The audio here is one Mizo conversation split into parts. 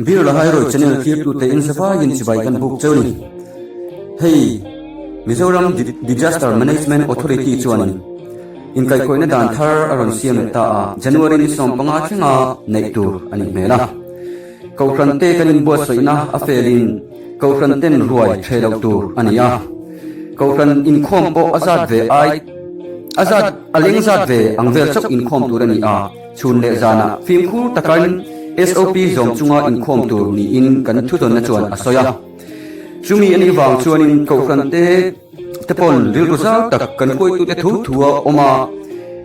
Birla Hairawi channel thirtute in zavaiin chibai kan buk cheu ni. Hei Mizoram Disaster Management Authority chuanin inkaihkawihna dan thar a rawn siam leh ta a, January ni 15 thlenga neih tur a nih hmel a. Kohhran te kan inbuatsaihna a felin Kohhran ten ruai thei loh tur a ni a. Kohhran inkhawm pawh a zat ve ai a zat a leng zat ve ang vel chauh inkhawm tur a ni a. Chhun leh zanah fimkhur takin SOP zawm chunga inkhawm tur niin kan thudawnna chuan a sawi a. Chumi a nih vang chuanin Kohhran te te pawn rilru zau tak kan hruaitute thu thu a awm a,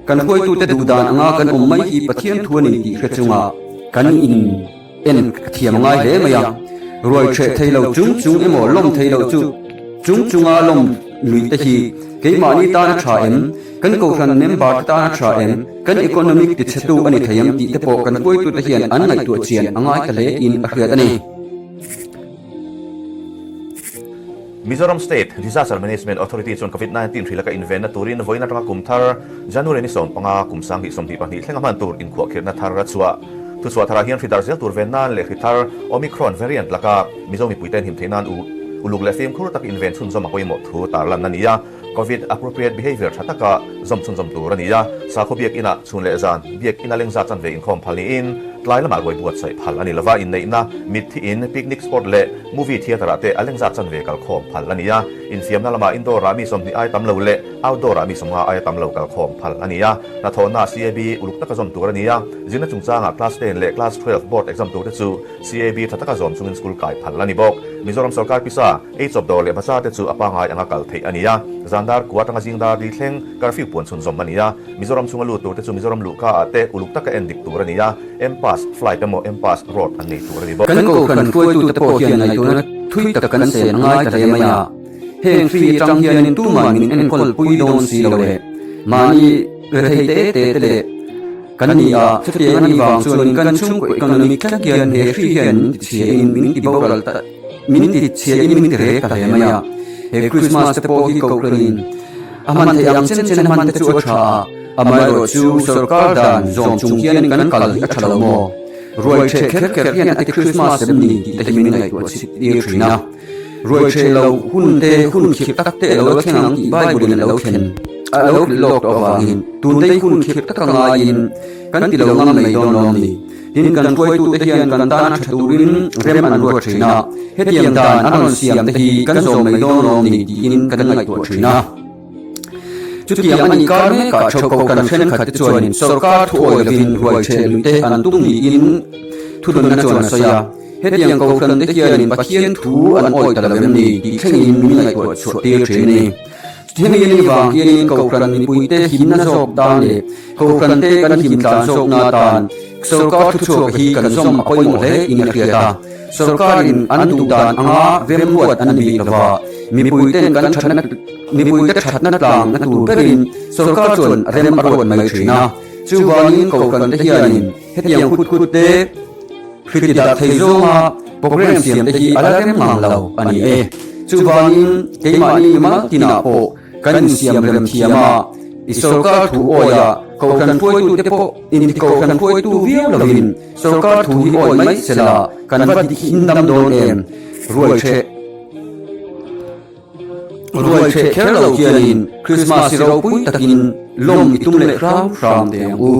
kan hruaitute duh dan anga kan awm mai hi Pathian thu a ni tih hre chunga kan in en thiam a ngai hle mai a. Ruai hreh thei lo chung chung emaw lawm thei lo chu chung chunga lawm nuih te hi keimahni tan a tha em? Kan Kohhran member te tan a tha em? Kan economic tichhetu a ni thei em tih te pawh kan hruaitute hian an ngaihtuah chian a ngai ta hle in a hriat a ni. Mizoram State Disaster Management Authority chuan Covid 19 hrilh laka invenna turin vawiin atanga kum thar January ni 15 kum 2022 thlenga hman tur inkhuahkhirhna thar a chhuah. Thuchhuah tharah hian hri dar zel tur ven nan leh hri thar Omicron variant laka Mizo mipuite hnim theih nan uluk leh fimkhur tak inven chhunzawm a pawimawh thu tarlan a ni a. Covid appropriate behaviour tha taka zawm chhunzawm tur a ni a, sakhaw biakinah chhun leh zan biakina lengzat chanve inkhawm phal niin tlai lamah ruai buatsaih phal a ni lova, inneihna, mitthi in, picnic spot leh movie theatre ah te a lengzat chanve kalkhawm phal a ni a, infiamna lamah indoor ah mi 20 ai tam lo leh outdoor ah mi 50 aia tam lo kalkhawm phal a ni a, hnathawhna CAB uluk taka zawm tur a ni a, zirna chungchangah class ten leh class 12 board exam tur te chu CAB tha taka zawm chungin school kai phal a ni bawk. Mizoram sorkar pisa, ei chawp dawr leh bazar te chu a pangai anga kal theih a ni a, zan dar kua atanga zing dar li thleng curfew puan chhunzawm a ni a, Mizoram chhunga lut tur te chu Mizoram luhka ah te uluk taka en dik tur a ni a, M-Pass, flight emaw M-Pass, road an nei tur a ni bawk. Kan Kohhran hruaitute pawh hian ngaihtuahna thui tak kan sen a ngai ta hle mai a, heng hri atang hianin tumah min enkawl pui dawn si lo leh mahni rethei te te te leh Kan ni a, chutiang a nih vang chuanin kan chhungkaw economy tlat hian he hri hian min ti chhia in min ti boral ta min ti chhia in min ti rek ta hle mai a. He Christmas te pawh hi kohhranin a hman theih ang chen chen a hman te chu a tha a, amaherawh chu sorkar dan zawm chung hianin kan kal hi a tha lo maw? Ruai ṭheh kher kher hian a ti Christmas em ni tih te hi min ngaihtuah chhit tir thin a. Ruai ṭheh lo hun te hun khirh tak te a lo thleng ang tih Bible in a lo thlen a lo hrilh lawk tawh avangin tun dei hun khirh tak a ngaiin kan ti lo ngam mai dawn lawm ni. Tin kan hruaitute hian kan tan a ṭha turin rem an ruat ṭhin a, hetiang dan an rawn siam te hi kan zawm mai dawn lawm ni tiin kan ngaihtuah ṭhin a. Chutiang a nih kar mekah ṭheuh ko kan ṭhenkhat te chuanin sorkar thu awi lovin ruai ṭheh lui te an tum niin thudawnna chuan a sawi a. Hetiang Kohhran te hianin Pathian thu an awih ta lo em ni tih thlengin min ngaihtuah chhuah tir thin a ni. Hemi a nih vang hianin Kohhran mipuite himna zawk tan leh Kohhran te kan him tlan zawkna atan sorkar thuchhuak hi kan zawm a pawimawh hle in a hriat a. Sorkarin an duh dan anga remruat an ni bik lova, mipuiten kan thatna mipuite thatna tlang na tur berin sorkar chuan rem a ruat mai thin a. Chuvangin Kohhran te hianin hetiang khut khut te, Hriti dah thei zawnga program siam te hi a la rem ngang lo a ni e. Chuvangin keimahni mimal tinah pawh kan insiam rem thiam a, i sorkar thu awia kohhran hruaitute pawh inti kohhran hruaitu viau lovin sorkar thu hi awi mai sela kan va hindam dawn em? Ruai ṭheh Ruai ṭheh kher lo hianin Krismas hi ropui takin lawm i tum leh hram hram teh ang u.